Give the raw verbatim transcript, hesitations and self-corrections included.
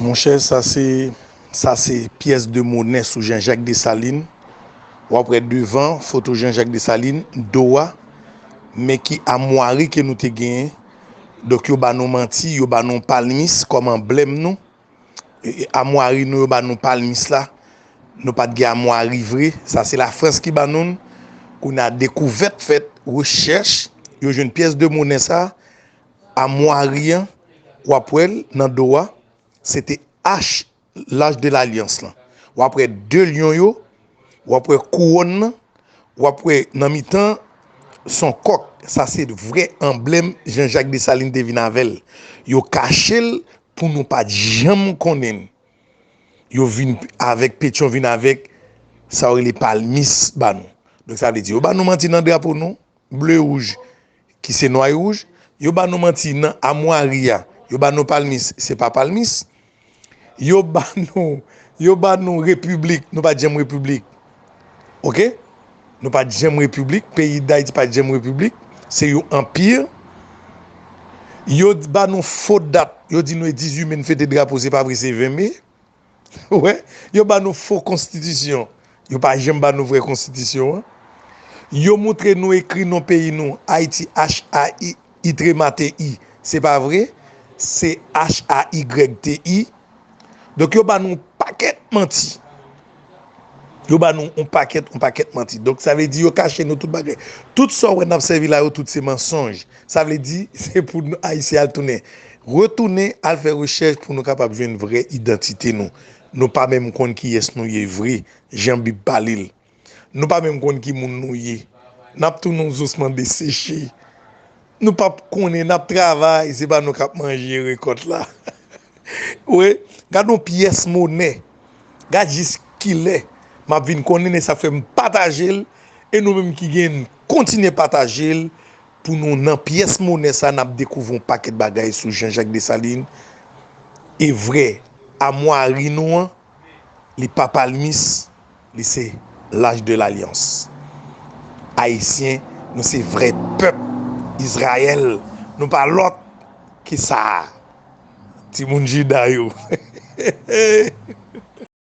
Monchè, sa se, sa se pyès de monè sou Jean Jacques Dessalines. W ap wè devan, foto Jean Jacques Dessalines, do a, men ki amwari ke nou te genyen. Donk, yo ba nou manti, yo ba nou palmis kòm anblèm nou. E, e, amwari nou, yo ba nou palmis la. Nou pa t gen amwari vre. Sa se Lafrans ki ba nou l. Kounye a, dekouvèt fèt, rechèch, yo jwenn pyès de monè sa. Amwari an, w ap wè l nan do a, se te H, L'Arche de l'Alliance lan. W ap wè de lyon yo, w ap wè kouwòn nan, w ap wè nan mitan, s on kòk. Sa se vrè anblèm Jean Jacques Dessalines te vin avè l. Yo kache l pou nou pa t janm konnen l. Yo vin avèk, Petyon vin avèk sa yo rele palmis ba nou. Donk, sa vle di, yo ba nou manti nan drapo nou, ble wouj, ki se nwa e wouj. Yo ba nou manti nan amwari a. Yo ba nou palmis, se pa palmis. Yo ba nou, yo ba nou repiblik, nou pa t janm repiblik. Oke? Nou pa t janm repiblik, peyi Dayiti pa t janm repiblik. Se yon anpi. Yo ba nou fo dat, yo di nou e dizuit me n fete drapo, se pa vre, se ven me. Wè, yo ba nou fo konstitisyon. Yo pa janm ba nou vrè konstitisyon an. Yo moutre nou ekri non peyi nou, Ayiti, H A I, I trema T I. Se pa vre, se H A Y T I. Donk, yo ba nou pakèt manti. Yo ba nou yon pakèt, yon pakèt manti. Donk, sa vle di yo kache nou tout bagay. Tout sa w wè n ap sèvi la yo, tout se mansonj. Sa vle di, se pou nou, Ayisyen al tounen. Retounen, al fè rechèch pou nou kapab jwenn vrè idantite nou. Nou pa menm konn kiyès nou ye vre, jan Bib pale l. Nou pa menm konn ki moun nou ye. N ap tounen yon zosman deseche. Nou p ap konnen, n ap travay, se pa nou k ap manje rekòt la. Wi, gad yon pyès monè. Gad jis kilè m ap vin konnen, e sa fè m pataje l, e nou menm ki gen, kontinye pataje l, pou nou nan pyès monè sa, n ap dekouvri yon pakèt bagay sou Jean Jacques Dessalines. E vrè, amwari nou an, li pa palmis, li se L'Arche de l'Alliance. Ayisyen, nou se vrè pèp Izrayèl, nou pa lòt ke sa a. Timoun Jida yo.